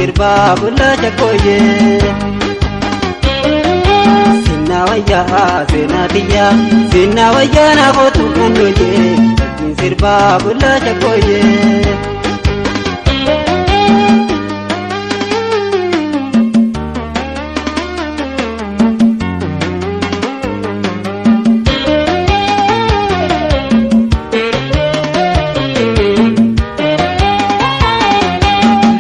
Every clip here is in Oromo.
sirbaa bullaa shakkooyyee. Sinna wayyaa seenaa tiyyaa sinna wayyaa na kootu naannooyee wajjin sirbaa bullaa shakkooyyee.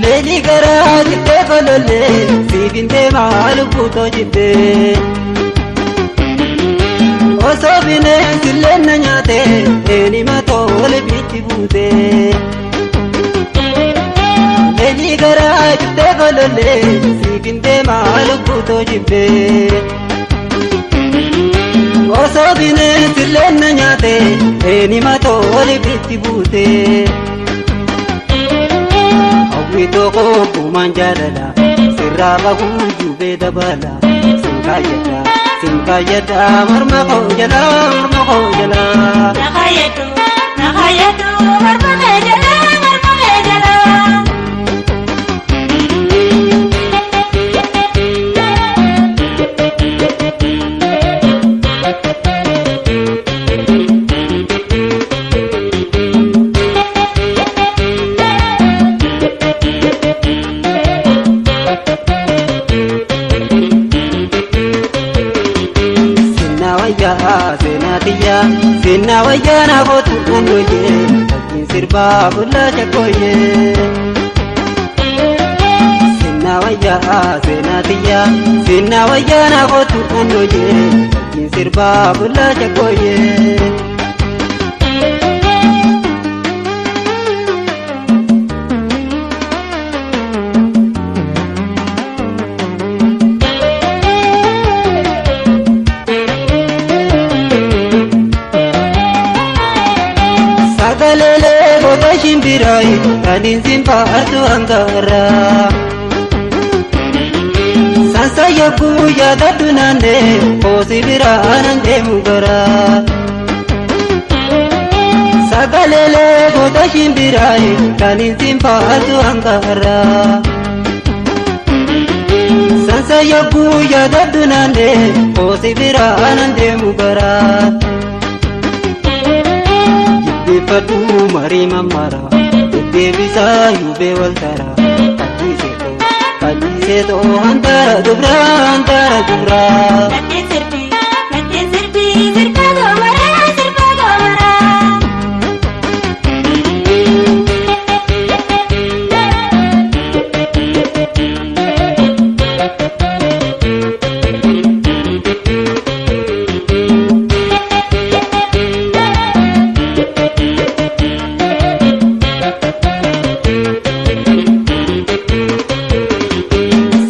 Leenii garaa jibbee kolollee siifin deemaa lubbuu jibbee. Osoo bineensi illee na nyaate eenima tole bichi buute. Leenii garaa jibbee kolollee siifin deemaa lubbuu jibbee. Osoo bineensi illee na nyaate eenima tole bichi buute. Hawwi tokko kumaan jaalala sirraa bahuu jubee dabala sinkaayadha sinkaayadha morma koo jala morma koo jala. Nakaayadhu nakaayadhu morma kee jala morma kee jala. Sinna wayyaa seenaa tiyyaa sinna wayyaa na kootu naannooyee wajjin sirbaa bullaa shakkooyyee. Sinna wayyaa seenaa tiyyaa sinna wayyaa na kootu naannooyee wajjin sirbaa bullaa shakkooyyee. Sagaleelee goota shimbiraayi kan hin faartu hangaarraa. Sansa yogguu yaadadhu naannee koosi biraa nan deemu garaa. Sagaleelee goota shimbiraayi kan hin faartu hangaarraa. Sansa yogguu yaadadhu naannee koosi biraa nan deemu garaa. Jibbeeffadhu marii mammara deddeebisaa yuubee wal tara qalliseetoo hantaara dubraa hantaara dubraa. Natti sirbi natti sirbi sirba goomaraa sirba goomaraa.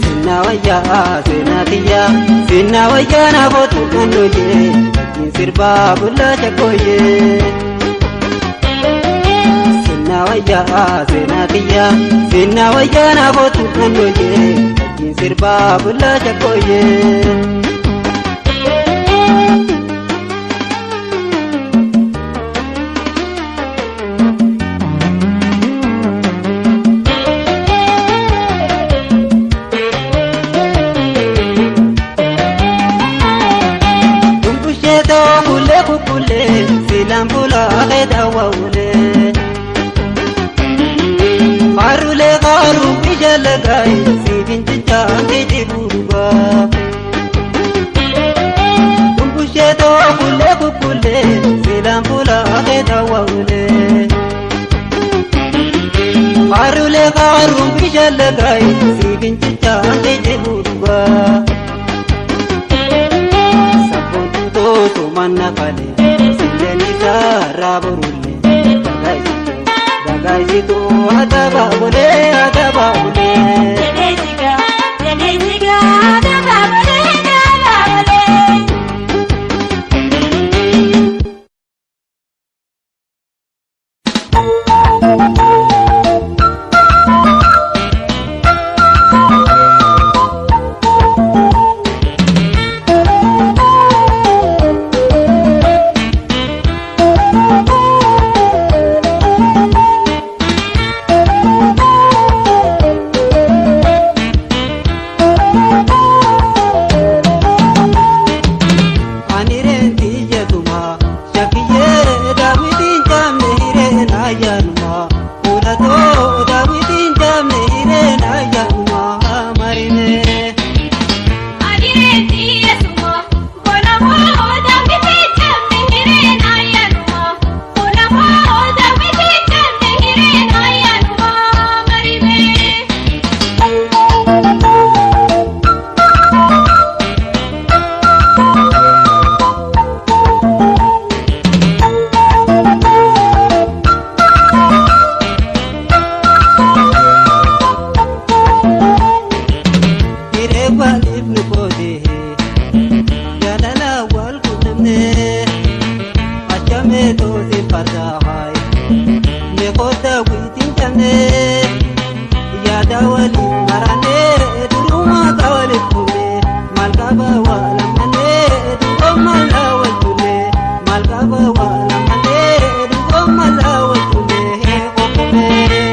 Sinna wayyaa seenaa tiyyaa sinna wayyaa na kootu naannooyee wajjin sirbaa bullaa shakkooyyee. Sinna wayyaa seenaa tiyyaa sinna wayyaa na kootu naannooyee wajjin sirbaa bullaa shakkooyyee. Dumbusheetoo kulee kukkulee silaan bulaa keedawaa ulee. Faarulee qaaruu bishaan lagaayi siifin jechaan geejjibuugaa. Dumbusheetoo kulee kukkulee silaan bulaa keedawaa ulee. Faarulee qaaruu bishaan lagaayi siifin jechaan geejjibuugaa. Sabboontuu toosumaan nafale silleen isaa raaburulle dagaayisituu adaba bulee adaba bulee. Jedhee sigaa jedhee sigaa dabaa bulee dabaa bulee. Daawwitee jaalala wal qunnamnee achamee toosee fardaa meeqoo daawwitiin cabnee yaada waliin marannee durumaa waliif fuunee maal qaba waa lamannee dhugooma laa wal fuunee maal qaba waa lamannee dhugooma laa wal fuunee qoqqoomee.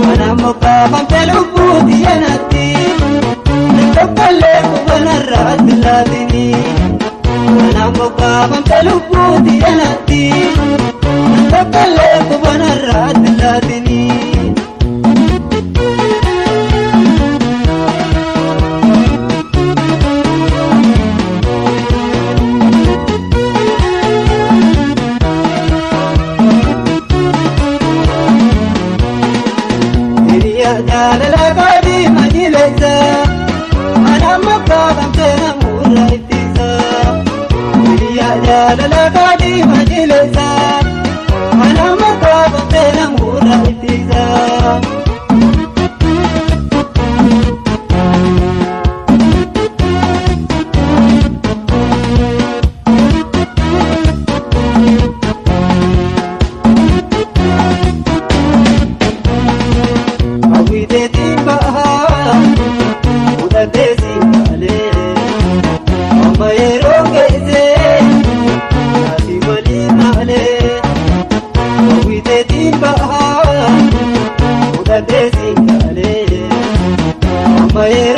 Mana muka pampe lubbuuti yanatti.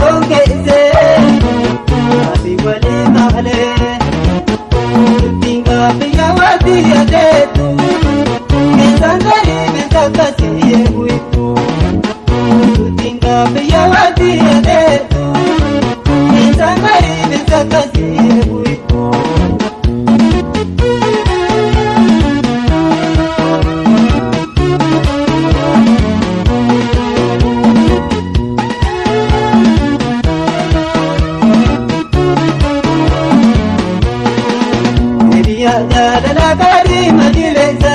Konkeessee ati walii malee dubbiin gaaffiyaa waati yaadeetu keessaan garii bilisa akkasii eeguutu dubbiin gaaffiyaa waati yaadeetu keessaan garii bilisa akkasii eeguutu. Jaalala gaarii majileessa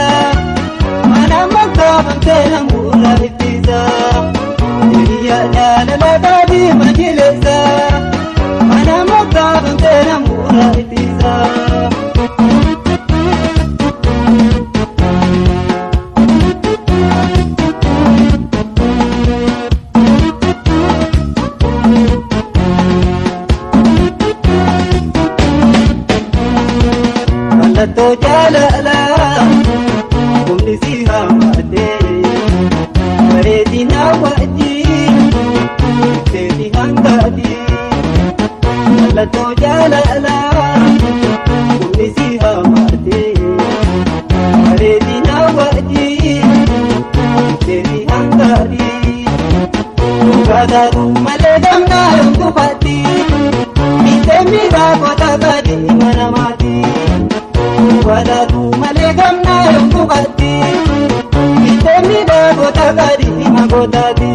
mana makkaafamtee namuura ittisa. Jaalala gaarii majileessa mana makkaafamtee namuura ittisa. Mallattoo jaalalaa humni si hammatee bareedina wajjin seeti hangaati. Mallattoo jaalalaa humni si hammatee bareedina wajjin seeti hangaati. Dhugaadhaan malee gamnaa dhuunfaatti miidhee miidhaa kota gadi mana maatii. Wadaatu malee gamnaa yookuqatti itee miidhagota gadi magotaati.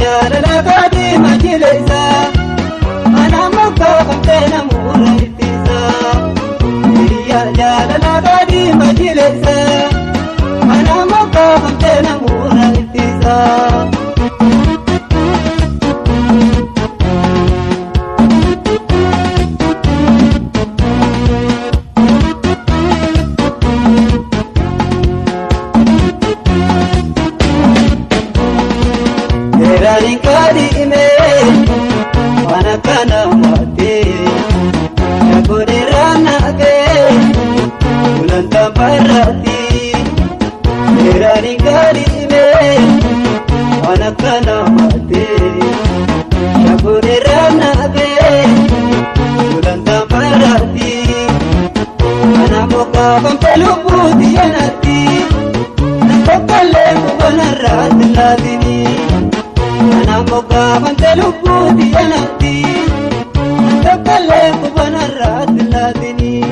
Jaalala gadi majileessa mana makkaafamtee namuura ittisa. Jaalala gadi majileessa mana makkaafamtee namuura ittisa. Seeraan kaadhimee waan akkana waatee shakoorraa naafee gulantaan barraatti. Seeraan kaadhimee waan akkana waatee shakoorraa naafee gulantaan barraatti. Mana mokaafamte lubbuuti yanatti tokkollee kubanarraa tilaatinii. Mana mokaafamte lubbuuti yanatti tokkollee kubanarraa tilaatinii.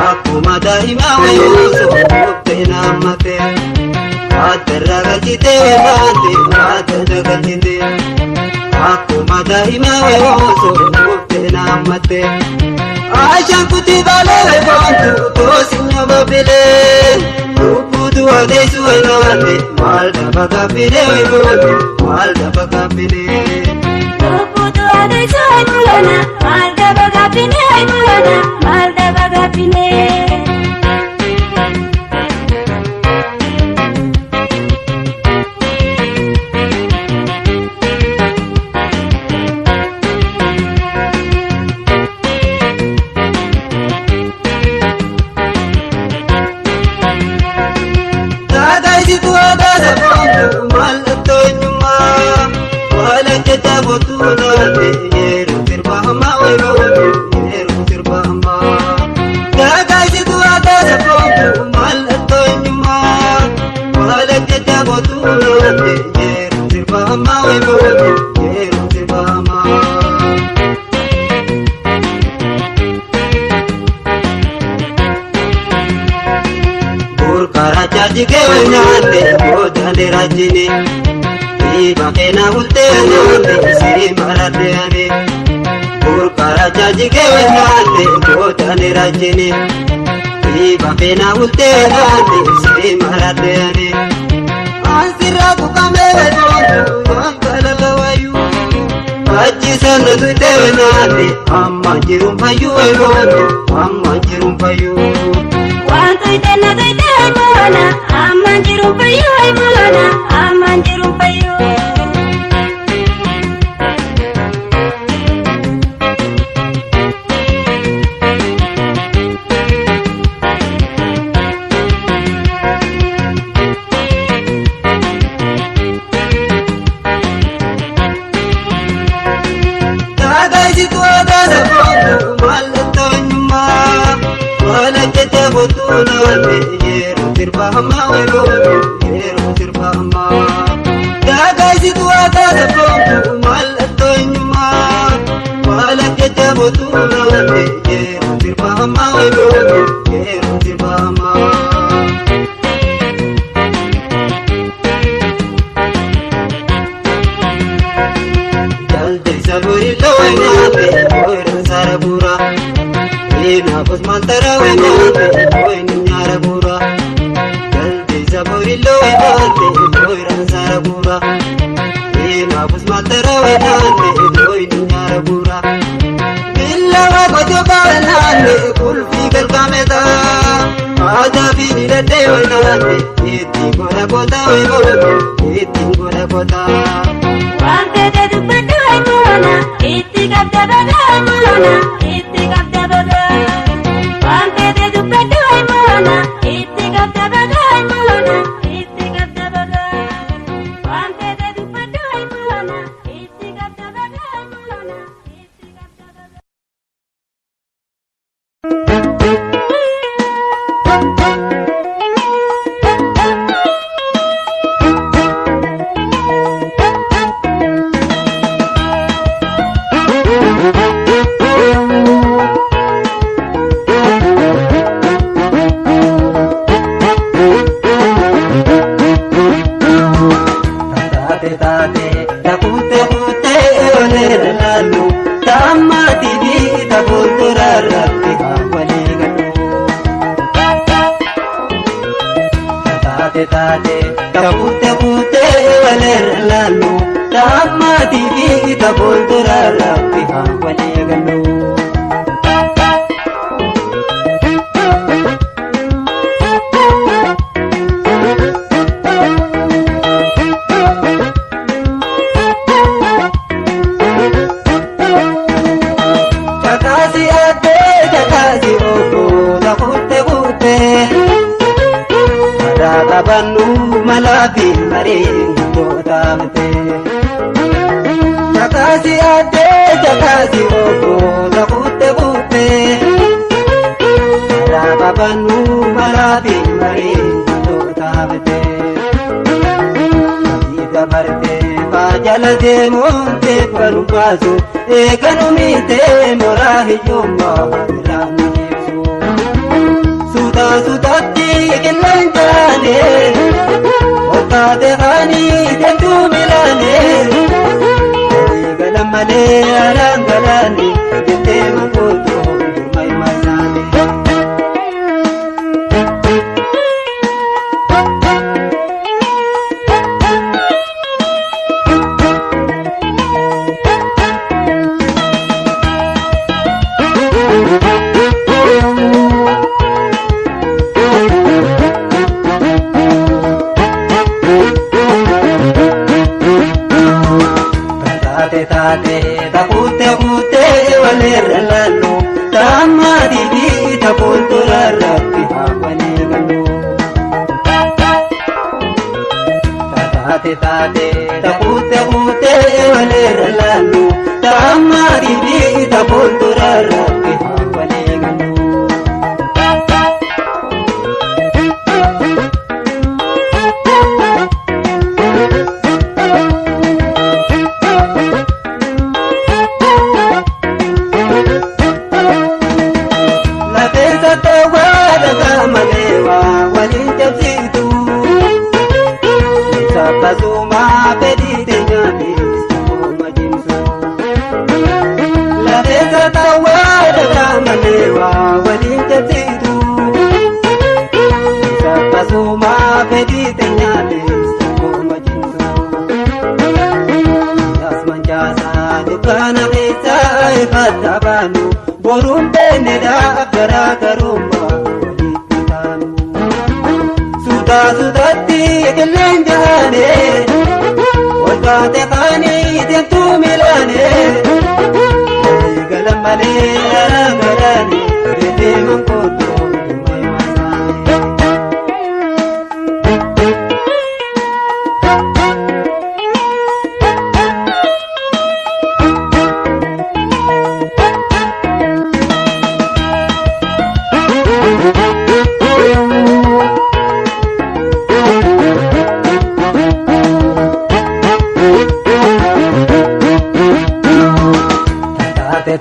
Akkuma daa'ima wayii bubbee nammate addarra galchite baate adda galchite akkuma daa'ima wayii bubbee nammate Ashaan kuti balee boontu toosinya babilee lubbuutu adeessu wayilaate maal daba gabilee wayilooti maal daba gabilee. Lubbuutu adeessu wayiloona maal daba gabilee wayiloona maal daba gabilee. Burqaarachaa jigee nyaanne boodaan raajine. Dhiiba keena bultee nyaanne siree maradde ane. Burqaarachaa jigee nyaanne boodaan raajine. Dhiiba keena bultee nyaanne siree maradde ane. Ansirraa tuqamee boondu yoon galala wayyuu. Achi sana tuutee nyaanne amma jiruun fayyuu boondu amma jiruun fayyuu. Waan tuyte na tuyte aymoona ammaan jiruun fayyuu aymoona ammaan jiruun fayyuu. Taagaisitu aadaa boondu mallattoo eenyummaa. Wala jecha kootuu naanne yeroo sirba ammaa boondu yeroo sirba ammaa. Taagaisitu aadaa boondu mallattoo eenyummaa. Wala jecha kootuu naanne yeroo sirba ammaa boondu yeroo sirba ammaa. Jaldeessa boriloo nyaate ooyiruu saara buura. Eenaafus maaltara nyaate ooyiruu nyaara buura. Jaldeessa boriloo nyaate ooyiruu saara buura. Eenaafus maaltara nyaate ooyiruu nyaara buura. Billawa qote baanaanne kulfii galkameeta. Aadaa fi didadhee naanne ittiin godha kota ittiin godha kota. Waan fedhe dubbadhu aymoona itti qabda baga aymoona itti qabda baga. Waan fedhe dubbadhu aymoona itti qabda baga aymoona itti qabda baga. Waan fedhe dubbadhu aymoona itti qabda baga aymoona itti qabda baga. Taate taate takuute kuute olee laalu taammaati fi tafuuldura irratti walii galu. Taate taate takuute kuute olee laalu taammaati fi tafuuldura irratti walii galu. Chakaasi addee chakaasi obbo takuute kuute. Madaa qabannu malaa fi marii goota mite. Chakaasi addee chakaasi obbo takuute kuute. Madaa qabannu malaa fi marii goota mite. Dabarte faajala deemuun teeffaru baasu eeganu miitee mooraa hiyyummaa irraa nu ibsu. Suuta suutatti qillaan jaane otaate haanii deemtuu milaane galan malee alaan galaane jettee mangootuu jirma himaa isaanii. Taate taate takuute kuute walirra laallu taammaati fi tafuuldura irratti walii galu. Taate taate takuute kuute walirra laallu taammaati fi tafuuldura irratti walii galu. Lafeessa ta'aa dhagaa malee waa waliin cabsi. Suuta suutatti qilleen jaane ol kaate kaanii deemtuu miilaane galan malee alaa galaane deeman kootu.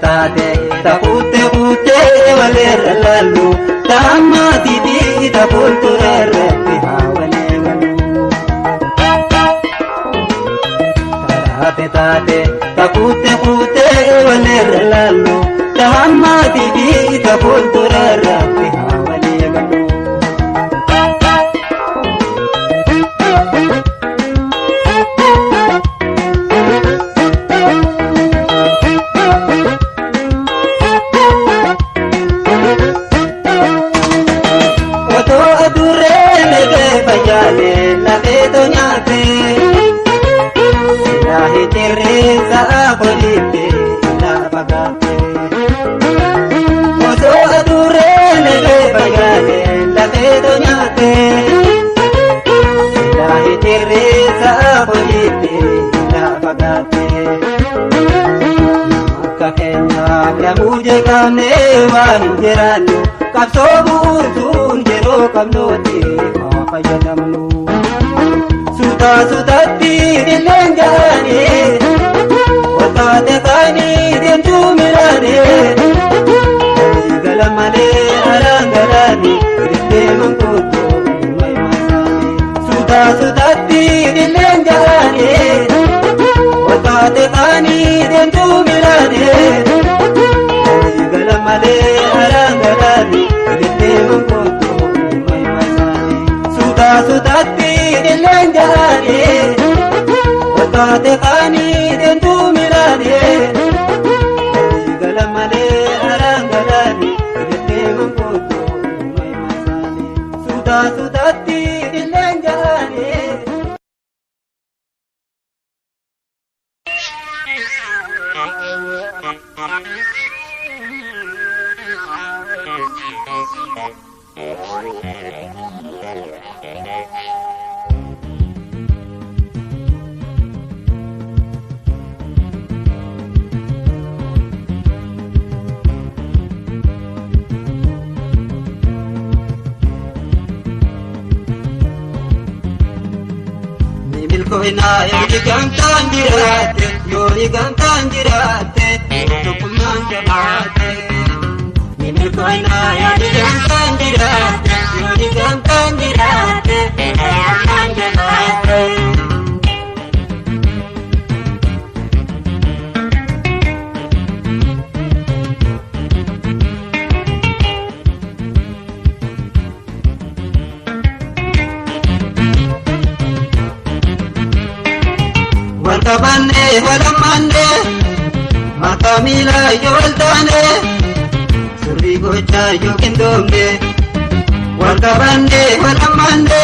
Taate takuute kuute waleerra laallu taamaatiifi tafuuldura irratti haa walee galu. Taate taate takuute kuute waleerra laallu taamaatiifi tafuuldura irratti haa walee galu. Qabsoo bu'uurtuun yeroo qabnuutti haa fayyadamnu. Suuta suutatti qilleen jaane ol kaate kaanii deemtuu miilaane gala malee alaan galaane deeman kootu suuta suutatti qilleen jaane ol kaate kaanii deemtuu miilaane gala malee alaan galaane. Suuta suutatti qilleen jaane ol kaate kaanii deemtuu miilaane gala malee alaan galaane deeman kootu suuta suutatti qilleen jaane. Yooni gamtaan jiraatte yooni gamtaan jiraatte tokkummaan jabaatte. Ni milkoonaa yooni gamtaan jiraatte yooni gamtaan jiraatte tokkummaan jabaatte. Walqabanne walammanne maqaa miilaa yoo wal taane sirrii gochaa yoo qindoomne. Walqabanne walammanne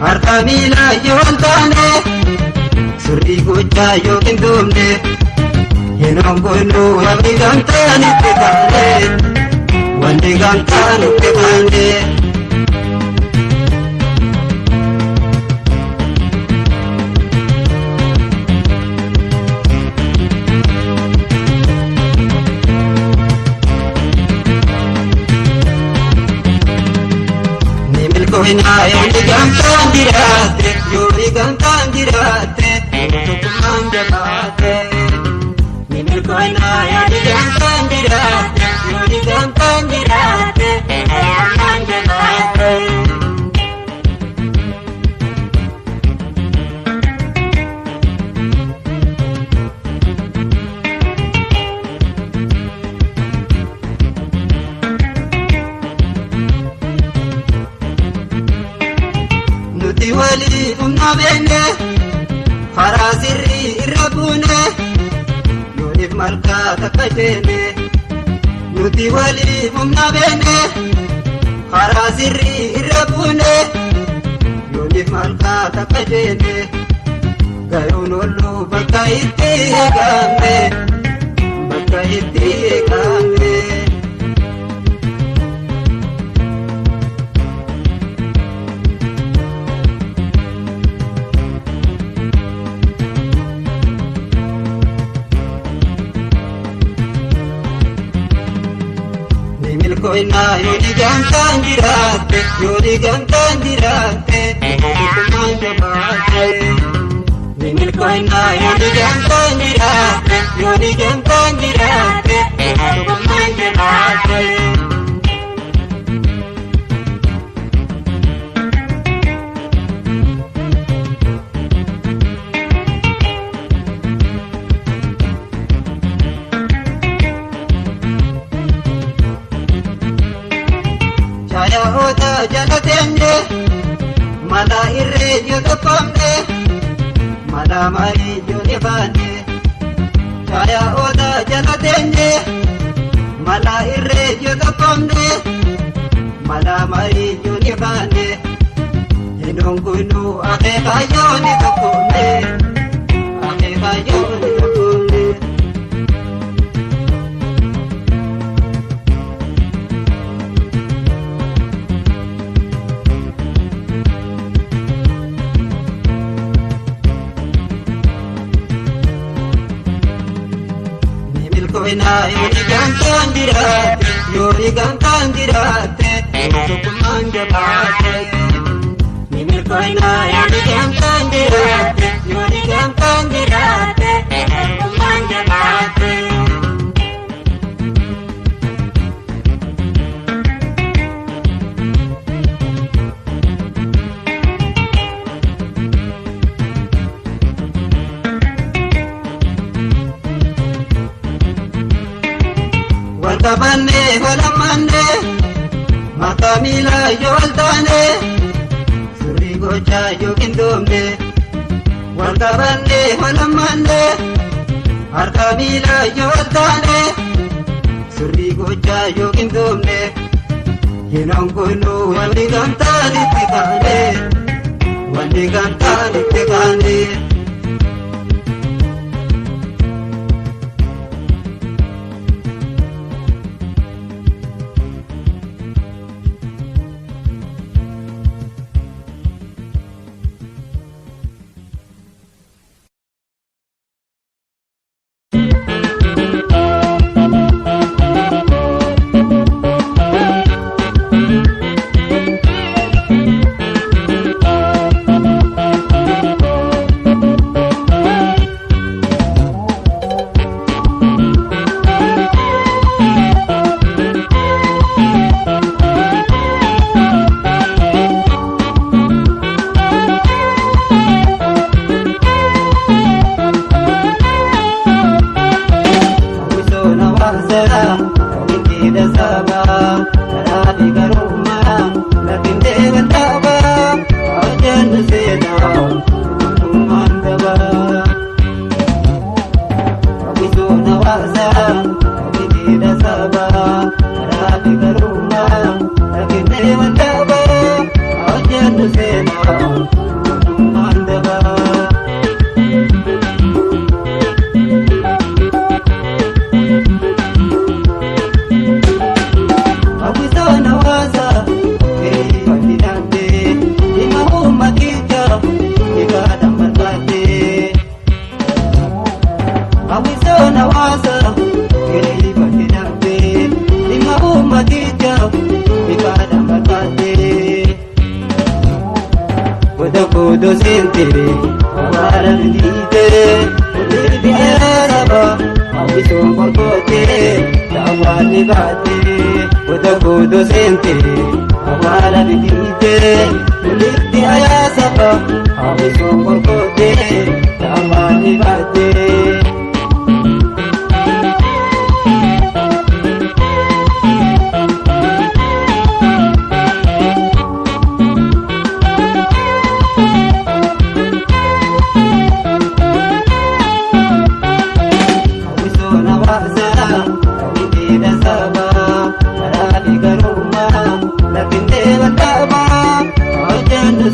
harka miilaa yoo wal taane sirrii gochaa yoo qindoomne. Yeroon goonuu wanni gamtaan itti kaane wanni gamtaan itti kaane. Yooni gamtaan jiraatte yooni gamtaan jiraatte tokkummaan jabaatte. Ni milkoonaa yooni gamtaan jiraatte yooni gamtaan jiraatte tokkummaan jabaatte. Walii humna beenne karaa sirrii irra buune yooniif malkaa takka jeene. Nuti walii humna beenne karaa sirrii irra buune Malkaa takka jeene garuun olluu bakka itti eegamne bakka itti eegamne. Milkoinaa yoo diigamtaan jiraatte yoo diigamtaan jiraatte tokkummaan jabaatte. Milkoinaa yoo diigamtaan jiraatte yoo diigamtaan jiraatte tokkummaan jabaatte. Chaayyahoota jala teenye mala irree yoo tokkomne mala marii yoo dhifaanne. Chaayyahoota jala teenye mala irree yoo tokkomne mala marii yoo dhifaanne. Hidhuun akeekayyoo ni tokkomne akeekayyoo ni tokkomne. Milkoinaa yoo diigamtaan jiraatte yoo diigamtaan jiraatte tokkummaan jabaatte. Milkoinaa yoo diigamtaan jiraatte yoo diigamtaan jiraatte tokkummaan jabaatte. Walqabanne walammanne maqaa miilaa yoo wal taane sirrii gochaa yoo qindoomne. Walqabanne walammanne harka miilaa yoo wal taane sirrii gochaa yoo qindoomne. Yeroon kunuu walli gamtaan itti kaane walli gamtaan itti kaane.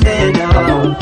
Sena.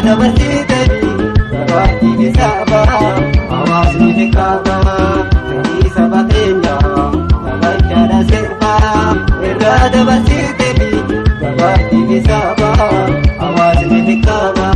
Dabarsitee gabaatti bisaaba hawaasni xiqqaaba fedhii saba keenya kabajaadha sirbaa irraa dabarsitee gabaatti bisaaba hawaasni xiqqaaba.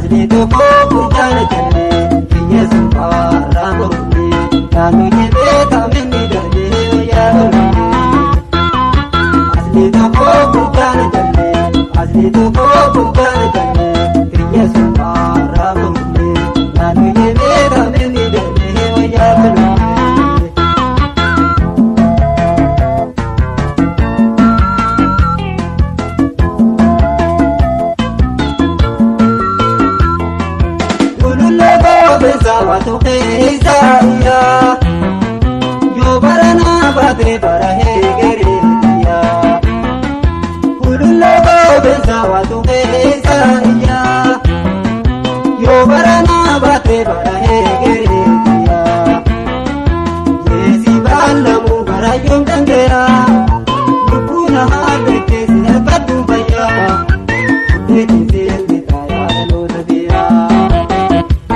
Asli tokko gurgaana jallee biyya sunfaarraa mormee naannoo jebee taa'amni darbee wayyaa tolfamee. Asli tokko gurgaana jallee asli tokko gurgaana jallee biyya sunfaarraa mormee naannoo jebee taa'amni darbee wayyaa tolfamee. Wato keessa yaa yoo barana baate bara heegereetiya Kulullee koobeessa wato keessa yaa yoo barana baate bara heegereetiya Yeesi baalamu bara yoom dandeera lubbuun haadha si harkadhu bayyaa Deetiin seelti taayaa dhaloota beeraa.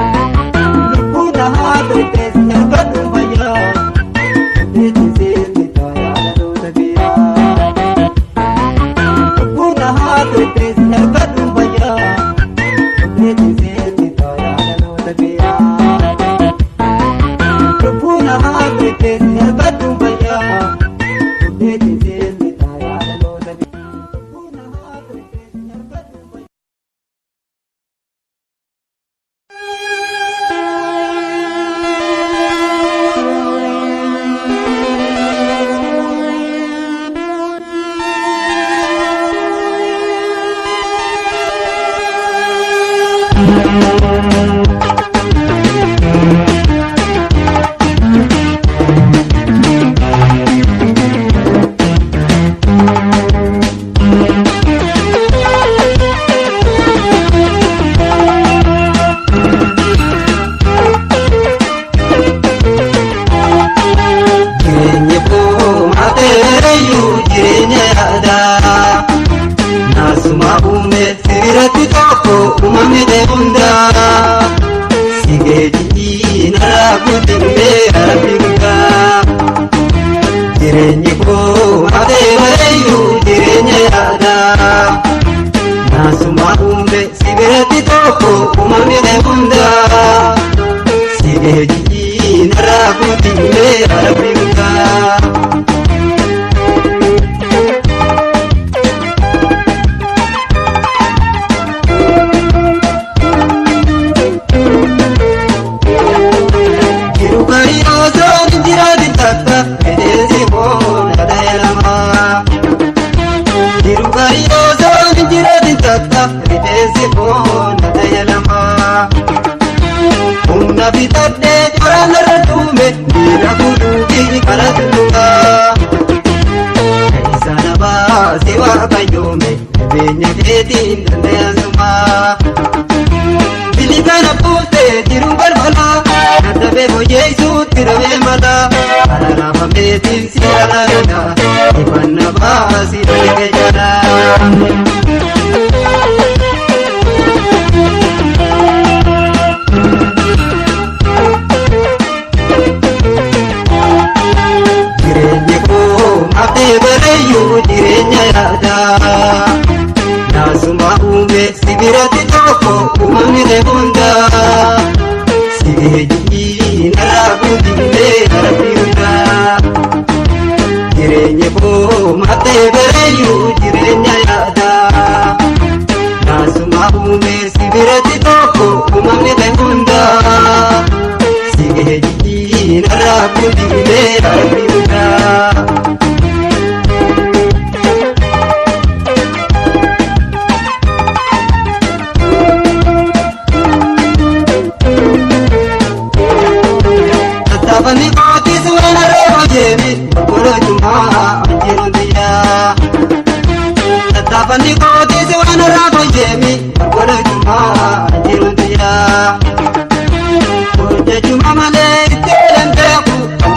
Jireenyi koo jireenya yaadaa Naasuma uume sirratti tokko uumamni ta'e hundaa Si geejjibii narraa guddifnee rabbi guddaa Jireenyi koo maatee bareeyyuu jireenya yaadaa Naasuma uume sirratti tokko uumamni ta'e hundaa Si geejjibii narraa guddifnee rabbi guddaa. Rifeensi foon dayalamaa humna bitadhee joraan irra duume miila fuudhuufi karaa tulluqaa. Keessa nabaa si waaqayyoome qabeenya keetiin danda'asumaa. Bilisaan abbuutee jiruun balbalaa dadhabee fooyyeessuutti dhabee malaa araaraafameetiin si araarina ifaan nabaa si dhagee jalaa. Jireenyi koo maatee bareeyyuu jireenya yaadaa Naasuma uume si biratti tokko uumamni ta'e hundaa Si geejjibii narraa guddifnee rabbi hundaa Jireenyi koo maatee bareeyyuu jireenya yaadaa Naasuma uume si biratti tokko uumamni ta'e hundaa Si geejjibii narraa guddifnee rabbi hundaa. Tattaafanii kootis waan arraba jeemi gurgurootumaa anjiruun biyyaa. Tattaafanii kootis waan arraba jeemi gurgurootumaa anjiruun biyyaa. Hojjechuma malee itti eelan beeku kan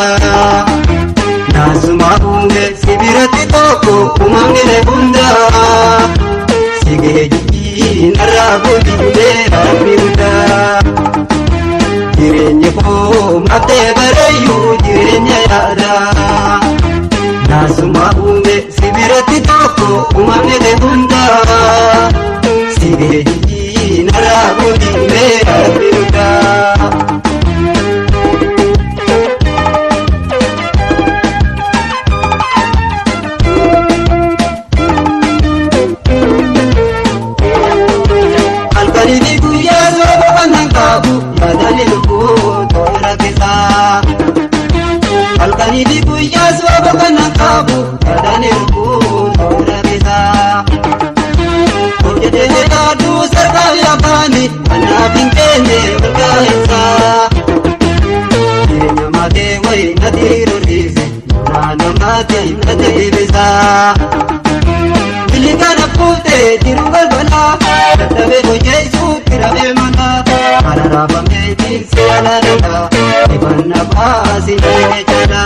yaada. Naasuma uume sibiratti tokko uumamni hunda. Sigee jijjiirraa godhee rabbi guddaa. Jireenya koo mattee bareeyyuu jireenya yaada. Naasuma uume sibiratti tokko uumamni hunda. Sigee jijjiirraa godhee rabbi guddaa. Halkanii guyyaa sooba kanan qabu yaadani lubbuu toora keessaa. Halkanii guyyaa sooba kanan qabu yaadani lubbuu toora keessaa. Hojjetee yaaduu sarkaa yaakaani kanaaf hin kenne olkaa'insaa. Jireenya maatee wayii na dhiirorriise naannoo maatee na deebisaa. Bilikana kuutee jiru balbalaa dadhabee hojjeessu tiramee mana araraafamee tiksee alaadha dhibanna baasii dhagee jala.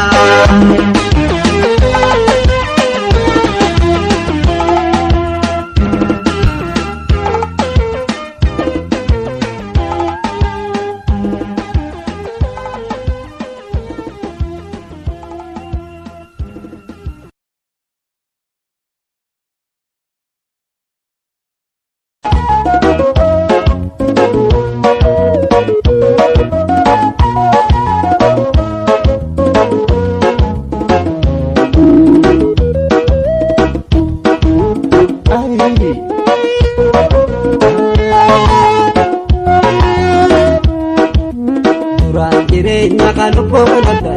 Duraan jireenya kan obboon adda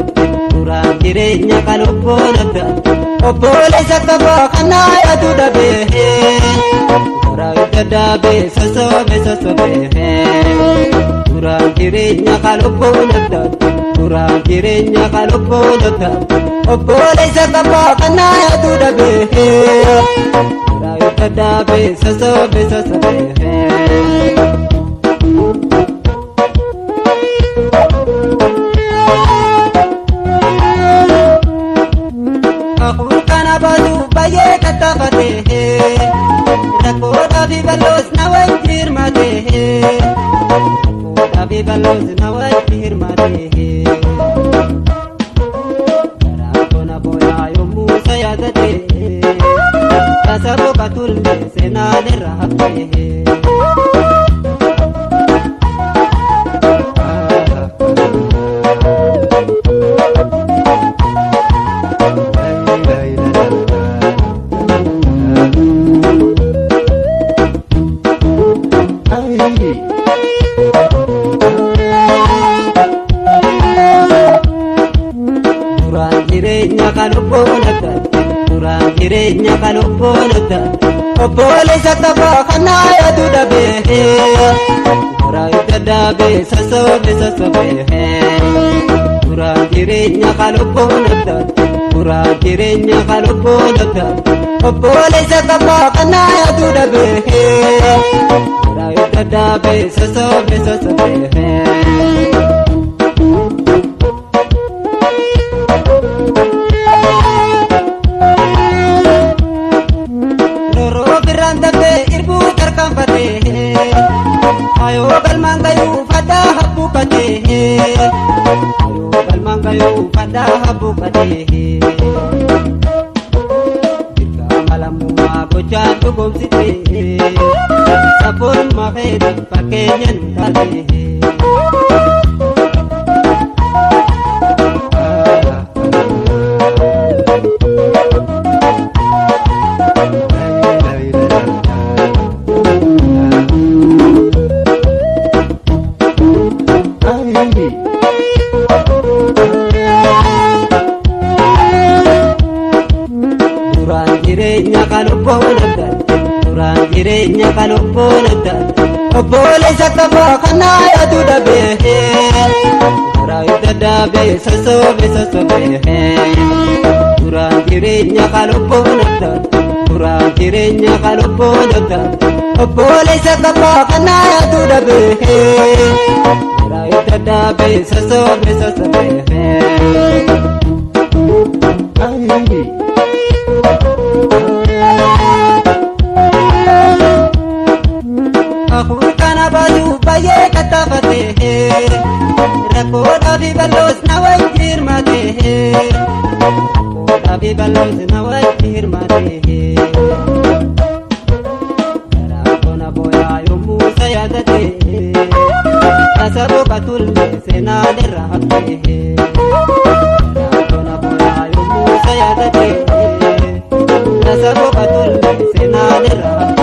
duraan jireenya kan obboon adda obboleessa qabaa kanaa yaadu dhabee duraan dadhabee sosoobee sosoobee duraan jireenya kan obboon adda duraan jireenya kan obboon adda obboleessa qabaa kanaa yaadu dhabee duraan dadhabee sosoobee sosoobee. Kana baatu baay'ee tattaafatee rakkoodhaa fi bal'oos na wajji hirmaatee rakkoodhaa fi bal'oos na wajji hirmaatee garaa bona bonaa yommuu isa yaadatee tasa boqotullee seenaan irra haftee. Duraan jireenya kan obboon adda duraan jireenya kan obboon adda obboleessa qabaa kanaa yaadu dhabee duraan dadhabee sosoobee sosoobee duraan jireenya kan obboon adda duraan jireenya kan obboon adda obboleessa qabaa kanaa yaadu dhabee duraan dadhabee sosoobee sosoobee. Roroo birraan dafee irbuu tarkaanfatee ayoo galmaan gayuu fadhaa habbuufatee ayoo galmaan gayuu fadhaa habbuufatee dirqama lammummaa gochaa dhugoomsitee sabboonummaa feeti fakkeenya nu taatee. Duraan jireenya kan obboon adda duraan jireenya kan obboon adda obboleessa qabaa kanaa yaadu dhabee duraan dadhabee sosoobee sosoobee duraan jireenya kan obboon adda duraan jireenya kan obboon adda obboleessa qabaa kanaa yaadu dhabee duraan dadhabee sosoobee sosoobee. Gimbii. Afuur kana baasuu baay'ee kattaafate, rakkoodhaa fi bal'oos na wajji hirmaate, rakkoodhaa fi bal'oos na wajji hirmaate. Rakkoon booyaa yommuu isa yaadate, tasa boqotullee seenaan irra hafte. Rakkoon booyaa yommuu isa yaadate, tasa boqotullee seenaan irra hafte.